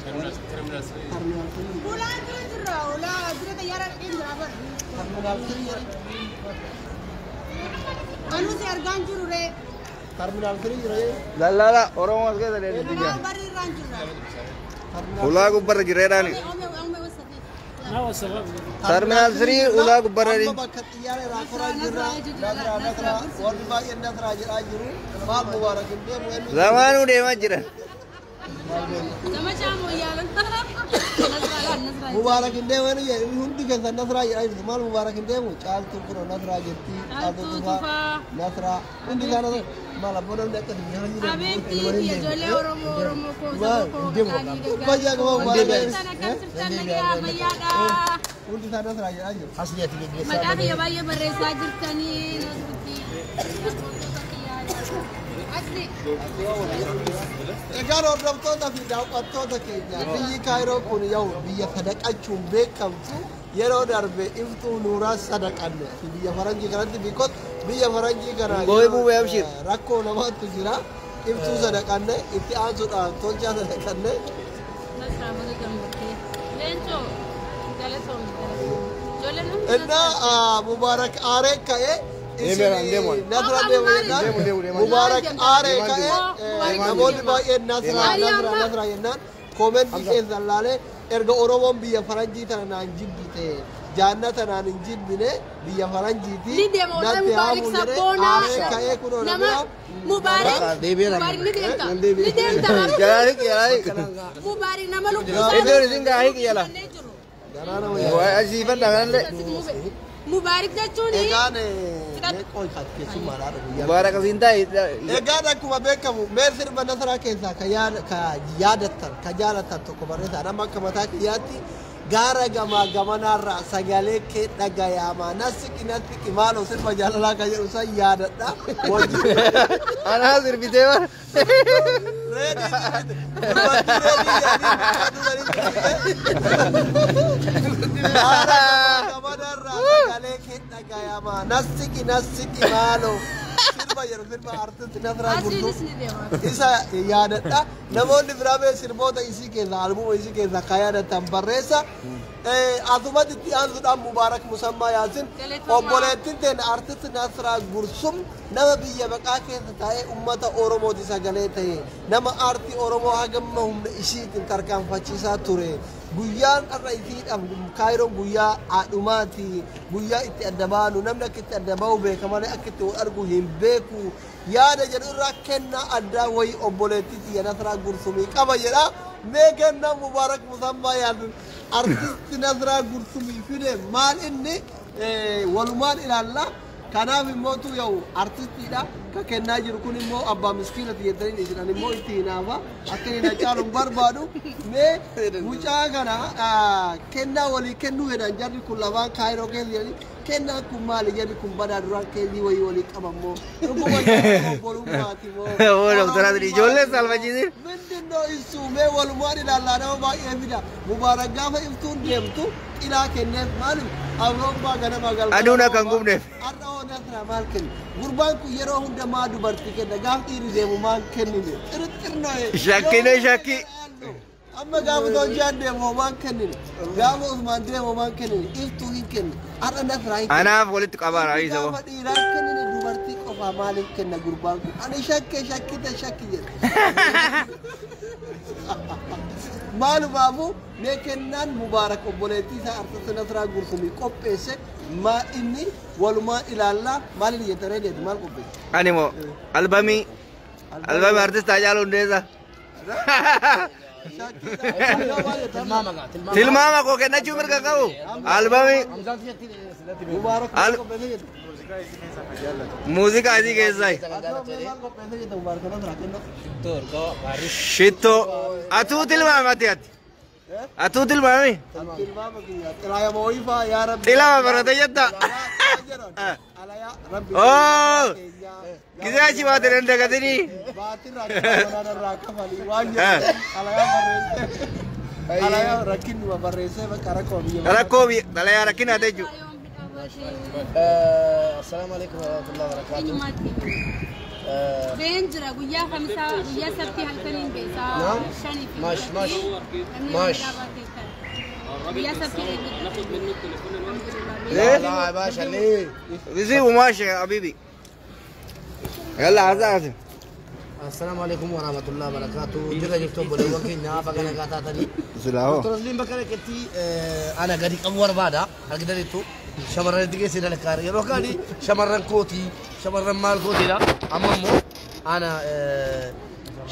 Terminal 3. Ulaa dura jirra. Ulaa dura xayyaara dhaqeen jira bara. Terminal 3 jedhe. Anuu si argaan jiru ree. Terminal 3 jira jedhe. Lallaala Oromoo as keessa deemti Ulaa jira. barri irraan jirra. Ulaa gubbarra jireedhaani. Oomee oomee wasafii. Terminal 3 ulaa gubbarra Amma bakka xiyyaara irraa koraa jirra. Nasraa Nasraa warri baay'een Nasraa jedhaa jiru. Maal Mubaarak hin deemu eenyu? Lamaanuu deemaa jiran. Nama caamoo yaalan. Nasraa Nasraa. Mubaarak hin deemu eenyu jedhe hundi keessan Nasraa jedhaa jirtu. Maal Mubaarak hin deemu? Caaltuu kunoo Nasraa jetti. Caaltuu Caaltuu Tufaa. Tufaa. Nasraa. Hundi isaa Nasraa. Maal abboo namni akka biyya kana jiru. Abeetti ijoollee Oromoo Oromoo koo saba koo qaalii Fayyaa qaba Mubaarak. Jirtan akkam jirtan nagaa fayyaadha. Hundi isaa Nasraa jedhaa jiru. Maqaa kiyya baay'ee barreessaa jirtanii nuti. Asli. Egaan hordoftoota fi daawwattoota keenya biyyi Kaayiroo kun yoo biyya sadaqachuun beekamtu yeroo darbe iftuu nuuraa sadaqanne fi biyya faranjii kanatti because biyya faranjii kana Ngooyi buubee abshir. Rakkoo namaatu jira iftuu sadaqanne itti aansuudhaan tolchaa sadaqanne Nasraa baga gammaddee. Leencoo galatoomii ijoolleen hundi innaa Mubaarak aaree ka'ee Deemeera, deemu. Nasra deemu jennaan Deemu, deemu, deemu. Mubaarak aaree ka'ee Deemu. Namoonni baay'een Nasraa Deemu. Nasraa Nasraa jennaan koomentii keessan laalee erga Oromoon biyya faranjii tana naan jibbite jaannata naan hin jibbine biyya faranjiiti Ni deema wallahi natti Mubaarak haamu jedhee sabboonaa. aaree ka'ee kunoo Nama nama Mubaarak Mubaarak ni deemta. Ni deemta. Jalaa hiiki jalaa hiiki. Mubaarak nama lubbuu isaa Iddoon isin gaa hiiki jala. jiru. garaa nama yaada. Asiifadha kanallee. Mubaarak jechuun Egaan meeqoo keessummaadhaa dhufu guyyaa. Mubaarak asiin taa'e. Egaan akkuma beekamu mee sirba Nasraa keessaa ka yaadattan ka jaalattan tokko barreessaa nama akka mataa kiyyaatti gaara gamaa gamanaarraa sagalee kee dhagayaamaa nasiqi nasiqi maaloo sirba jaalalaa kan jedhu san yaadadha. Wajjin Anaa sirbitee bara. reedii dubartii reedii jedhanii mucaa dubarii gaara gamaa gamanaarraa sagalee kee dhagayaamaa nasiqi nasiqi maaloo sirba jedhu sirba artisti Nasraa Gurtuu. Asliinis ni deema. Isa yaadadha. Namoonni biraa mee sirboota isii keessaa albuma isii keessaa kan yaadatan barreessa. Asumatti itti aansuudhaan Mubaarak Musammaa Yaasin Galatoomaa. obboleettiin teenya artisti Nasraa Gursum nama biyya baqaa keessa taa'ee uummata Oromooti sagalee ta'e nama aartii Oromoo hagamma humna ishiitiin tarkaanfachiisaa ture. Guyyaan har'a isiidhaaf Kaayiroon guyyaa haadhumaati. Guyyaa itti adda baanu namni akka itti adda bahu beeka malee akka itti wal argu hin beeku. Yaada jedhu irraa kennaa addaa wayii obboleettii tiyya Nasraa Gursumii qaba jedha. Mee kennaa Mubaarak Musammaa Yaasin artisti Nasraa Gursumii fide maal inni walumaan ilaalla. Kanaaf immoo tu yoo artistiidha ka kennaa jiru kun immoo abbaa miskiinati jettanii isin immoo itti hinaafa akka inni na caalu hin barbaadu. Mee mucaa kana kennaa walii kennuu jedhan jarri kun lamaan Kaayiroo keessa jiranii kennaan kun maali jarri kun badaa duraan keellii wayii walii qaban moo dhuguma obbolummaati moo Oo doktora ijoollee salphachiisin. ምንድን ነው እሱ mee walumaan ilaallaa nama baay'ee fida Mubaarak gaafa iftuun deemtu xilaa kenneef maaliif Awurooppaa ganama galgala Aduun akka hin gubneef. Har'a hoo Nasraa maal kenna gurbaan kun yeroo hunda maa dubartii kenna gaaf dhiirri deemu maal kennine xirxirnoo Shakkii shakkii. Amma gaafa Tolchaan deemu homaan kennine gaafa Usmaan deemu homaan kennine iftuu hin kenne har'a Nasraa hin kenne. Anaaf walitti qabaa isa. Gaafa dhiiraa kennine dubartii qofaa maaliif kenna gurbaan kun ani shakke shakkite shakki jedhe. Maalumaafuu mee kennaan Mubaarak obboleettii isaa artisti Nasraa Gursumii qopheesse maa inni walumaan ilaallaa maal inni jettanii deetu maal qopheesse? Ani moo albamii albamii artist Haacaaluu Hundeessaa. Tilmaama koo kennachuu mirga qabu. Albamii Mubaarak maal qopheesse jettu? Muuziqaa isii keessaa. Maal qopheesse jettu Mubaarak Nasraa kennoo? Shittoo. Atuu tilmaamati ati. Atuu tilmaami. Tilmaama kiyya xilaayama wayifaa yaa rabbi. Xilaama barate jetta. Alayaa rabbi. Oo. Gisee achi baate dandagatinii. Baatirraa irraa kafalii waan jedhu alayaa barreessee. Alayaa rakkinuma barreessee bakka rakkoo biyya. Rakkoo biyya xalayaa rakkinaa ta'e jechuudha. السلام عليكم ورحمة الله وبركاته. Been jira guyyaa Khamisaa guyyaa Sabtii halkaniin beesaa shanii fi Mash mash mash guyyaa Sabtii ليه؟ لا يا باشا ليه؟ بيسيبوا ماشي يا حبيبي. يلا عزازي. السلام عليكم ورحمة الله وبركاته. Jira jirtu obboleewwan keenya bakka nagaa taatanii. Silaa. Dr. Asliin bakka dhaqetti ana gadi qabu barbaada. Argitaniittu shamarranitti geessee dalakkaa yeroo kaani shamarran kootii shamarran maal kootiidha. Amma immoo ana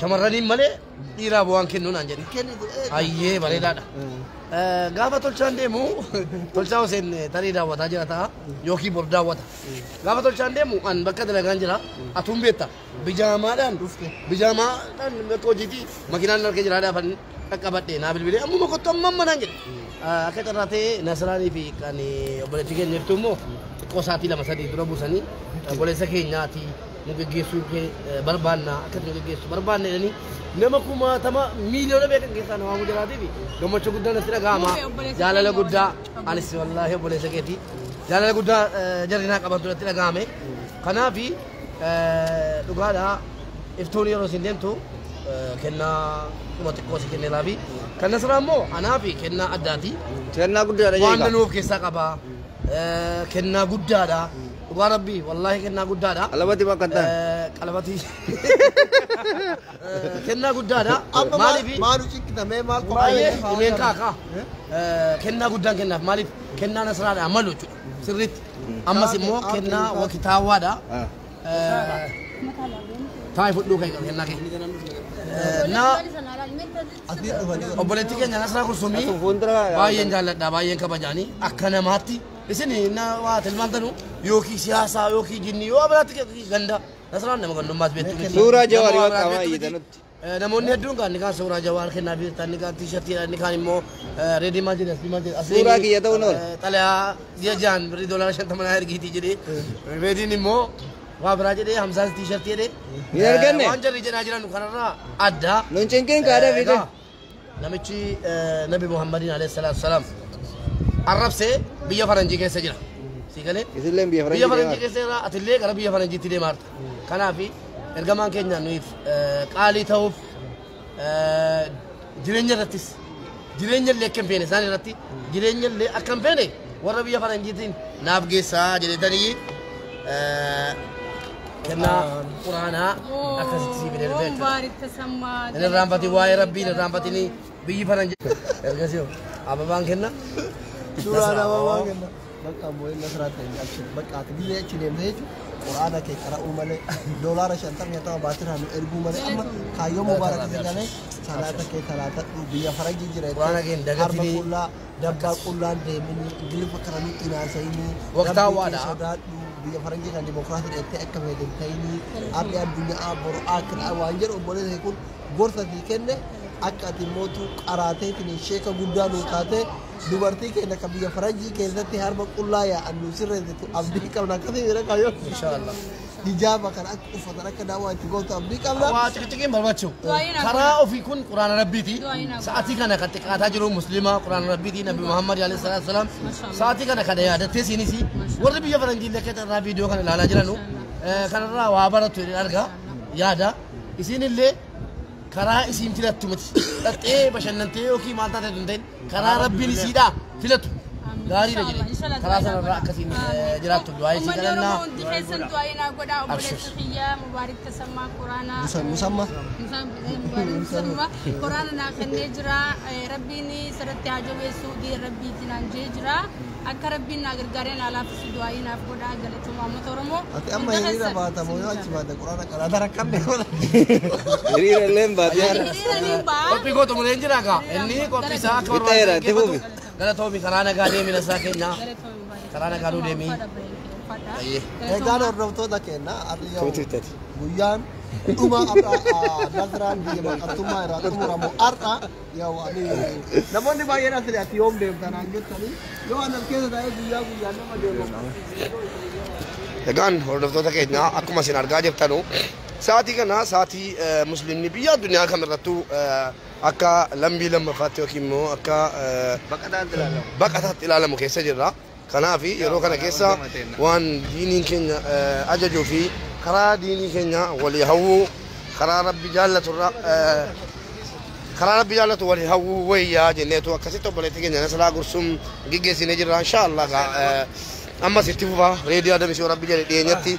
shamarraniin malee dhiiraa bu'aan kennuu naan jedhi. Ayyee bareedaadha. Gaafa tolchaan deemu tolchaa Hussein tarii daawwataa jira ta'a yookiin bor daawwata. Gaafa tolchaan deemu an bakka dalagaan jira atuun beekta bijaamaadhaan bijaamaadhaan bakka hojiitii makiinaan harka jira dhaafan qaqqabadhe naa bilbilee ammuma kottu amma amma naan jedhe. Akka carraa ta'ee Nasraanii fi kan obboleettii keenya jirtu immoo xiqqoo sa'aatii 2 3 dura buusanii obboleessa keenyaati nu geggeessuu barbaanna akka nu geggeessu barbaanna jedhanii nama kumaatama miiliyoona beekan keessaa nama waamu jiraatii fi gammachuu guddaan natti dhaga'ama. Jaalala guddaa anis wallaahi obboleessa keetii jaalala guddaa jarri naa qabantu natti dhaga'ame. Kanaafi dhugaadhaa iftuun yeroo isin deemtu kennaa dhuma xiqqoo si kenneeraa fi kan Nasraa immoo anaa fi kennaa addaati. Kennaa guddaadha Waan danuu of keessaa qaba. Kennaa guddaadha. Dhugaa rabbii wallaahi kennaa guddaadha. Qalabati bakka ta'e. Qalabati. Kennaa guddaadha. Maaliif? Maalu ciqitamee maal Baay'ee himeen kaakaa. Kennaa guddaan kennaaf maaliif? Kennaa Nasraadha malu jechuudha. Sirriitti. Ammas immoo kennaa wakitaawwaadha. Taayi fudhuu kee kennaa kee. Na obboleettii keenya Nasraa Kursumii baay'een jaalladha baay'een kabajaanii akka namaatti isin na waa tilmaamtanu yookiin siyaasaa yookiin jinni yoo biraatti ganda Nasraan nama gandummaas beektu miti. Suuraa Jawaar yoo qaba iyyanutti. Namoonni hedduun kan inni kaan suuraa Jawaar kennaa fi inni kaan tiishartii inni kaan immoo reedii maal jedhe asii maal jedhe asii. Suuraa kiyya ta'uun oolu. Xalayaa ji'a ja'an birrii $50 naa ergiitii jedhee reediin immoo waa biraa jedhee Hamzaas tiishartii jedhee. Hin arganne. Waan jarri jedhaa jiran kanarraa adda. Nun cinqiin kaadha fide. Namichi Nabi Muhammadiin alayhi salaatu salaam arrabsee biyya faranjii keessa jira. Si galee? Isilleen biyya Biyya faranjii faranjii keessa jira atillee gara biyya faranjiitti deemaa jirta. Kanaaf ergamaan keenya nuyiif qaalii ta'uuf jireenya irrattis jireenya illee akka hin feene isaan irratti jireenya illee akka hin feene warra biyya faranjiitiin naaf geessaa jedhetanii kennaa quraanaa akkasitti sii fidee dhufe jechuudha. Mubaarik tasammaa. Inni irraanfatiin waa'ee rabbii hin irraanfatinii biyyi faranjii ergasii ababaan kenna. Suuraan ababaa kenna. Bakka ammoo inni Nasraa ta'e achi bakka ati biyya achi deemte jechuudha. Quraana kee qara'uu malee $50 baatiraa nu erguu malee amma kaayyoo mubaarak si galee salaata kee salaatadhu biyya faranjii jira Quraana kee hin dagatinii. Harma qullaa dabbaa qullaan deeminii ingiliffa kana nutti naasa'inii Waqtaawwaadha. sodaadhu biyya faranjii kan dimokiraasii dheettee akka feete hin ta'inii ardi addunyaa boru akiraa waan jedhu obboleessa kun gorsa sii kenne akka ati mootu qaraateetiin sheeka guddaa nuu taate dubartii keenya kan biyya faranjii keessatti harma qullaa yaa'an nu sirreessitu abdii qabna akkasii bira kaayyoo Inshaallah. hijaaba kan akka uffatan akka daawwaa itti gootu abdii qabna. Waa ciqiciqiin barbaachisu. Du'aayin haa Karaa ofii kun quraana rabbiiti. Du'aayin haa Sa'aatii kana kan xiqqaataa jiru musliima quraana rabbiiti Nabi Muhammad alayhi salaatu wasalaam. Sa'aatii kana kana yaadattee siinis warri biyya faranjii illee akka irraa viidiyoo kana ilaalaa jiranu kanarraa waa baratu jedhee arga yaada. Isiin illee karaa isiin filattu miti. Dhaxxee bashannantee yookiin maal taate hin ta'in karaa rabbiin isiidhaa filatu. Gaariidha jedhee karaa sanarraa akkasiin jiraattu du'aa isii Uummanni kadhannaa. Oromoo hundi keessan du'aa naa godhaa obboleessa kiyyaa Mubaarik Tasammaa Quraanaa. Musamma. Mubaarik Tasammaa Quraana naa kennee jira. Rabbiin sirriitti haa jabeessu rabbiitti naan jee jira. Akka rabbiin naa gargaaree naa laaffisu du'aa naaf godhaa galatoomaa uummata Oromoo. Ati amma hiriira baata moo yoo achi baate quraana qaraata rakkanne godha. Hiriira illee baatee. Hiriira ni ba'a. Qophii koo xumureen jira kaa inni qophii isaa akka Bitaa'eera, itti fufi. Galatoomi karaa nagaa deemi Nasraa keenya. Karaa nagaa nuu deemi. Egaan hordoftoota keenya har'i yoo guyyaan dhuma Nasraan biyya baqattummaa irraa xumuramu har'a yoo ani namoonni baay'een asii ati yoom deemta naan jettanii yoo anan keessa taa'ee guyyaa guyyaan nama deemu. Egaan hordoftoota keenya akkuma isin argaa jirtanu sa'aatii kana sa'aatii musliimni biyya addunyaa kamirrattuu akka lambii lammaffaatti yookiin immoo akka baqataatti ilaalamu keessa jirra. Kanaaf yeroo kana keessa waan diiniin keenya ajajuu fi Karaa diinii keenya walii hawwuu, karaa Rabbi jaallatu irra karaa Rabbi jaallatu walii hawwuu wayyaa jenneetu akkasitti obboleettii keenya Nasraa Gursum geggeessinee jirra. Inshaallah ammas itti fufa. Reedii Adamis yoo Rabbi jedhe dhiyeenyatti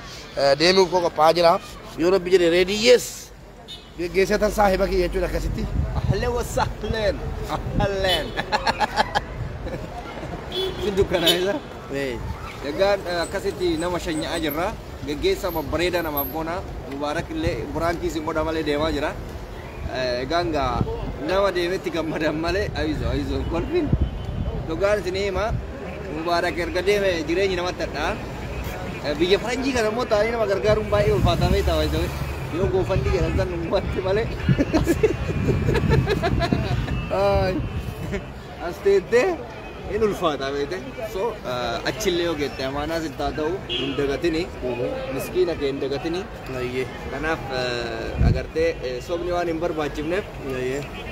deemuuf koo qophaa'aa jira. Yoo Rabbi jedhe reediyyees geggeessee tan saahiba kiyya jechuudha akkasitti. Ahlan wa sahlan. Ahlan. Si dukkana isa. Egaan akkasitti nama shanya'aa jirra. Geggeessa babbareedaa namaaf goona. Mubaarak illee buraankii isin godha malee deemaa jira. Egaan gaa nama deemetti gammadan malee ayizo ayizo kolfin. Dhugaan isin hima, Mubaarak erga deeme jireenyi namatti hadhaa. Biyya faranjii kana immoo taa'anii nama gargaaruun baay'ee ulfaatamee ta'a isa. Yoo goofandii jedhan san ummatti malee. Ay, as teettee hin ulfaata beekte. So achillee yoo geette amaanaa sitti haa ta'u, hin dagatini. Miskiina kee hin dagatini. Kanaaf agartee sobni waan hin barbaachifneef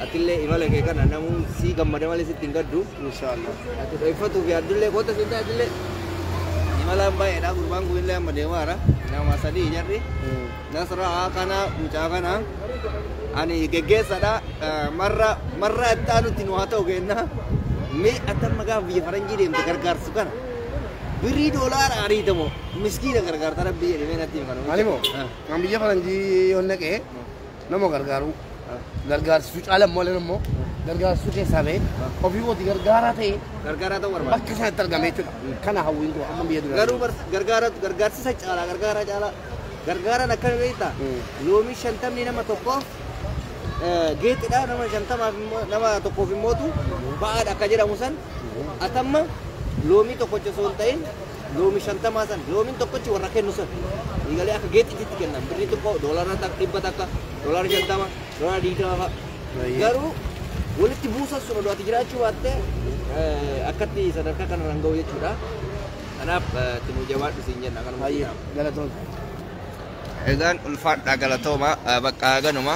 atillee imala kee kana namuu sii gammada malee sitti hin gaddu. Inshaallah. Ati dhoyfatuuf yaaddullee koota siin ta'e atillee imalaan baay'eedha, gurbaan kun illee amma deemaara. Nama sadii jarri. Nasraa kana, mucaa kana ani geggeessadha. Marra marra itti aanutti nu haa ta'u kenna. Mee atamma gaafa biyya faranjii deemte gargaarsu kana birrii doolaara ariitamoo miskiina gargaarta? Rabbii jedhe mee natti himi kana. Maali moo? Kan biyya faranjii yoo naqee nama gargaaru gargaarsisuu caala immoo immoo gargaarsisuu keessaa ba'e ofii kooti gargaaraa ta'e Gargaaraa ta'uu barbaada. bakka sanatti argame jechuudha. Kana hawwiin koo amma biyya duraa. Garuu gargaara gargaarsisa caalaa gargaaraa caalaa gargaaraan akkami beektaa? Loomii 50 nama tokkoof geexidha, nama 50f immoo nama tokkoof immootu ba'aadha akka jedhamu san, atamma loomii tokkocha osoo hin ta'in loomii 50 san, loomiin tokkochi warra kennu san eegalee akka geexititti kennan, birrii tokko, doolara takka, 100, $50, $20 fa'a. Garuu walitti buusan sun odoo ati jiraachuu baatte akkatti sadarkaa kanarraan ga'u jechuudha. Kanaaf itti nuu jabaadhu siin jenna kanuma. Galatoon. Egaan ulfaadhaa, galatooma, bakka ganuma.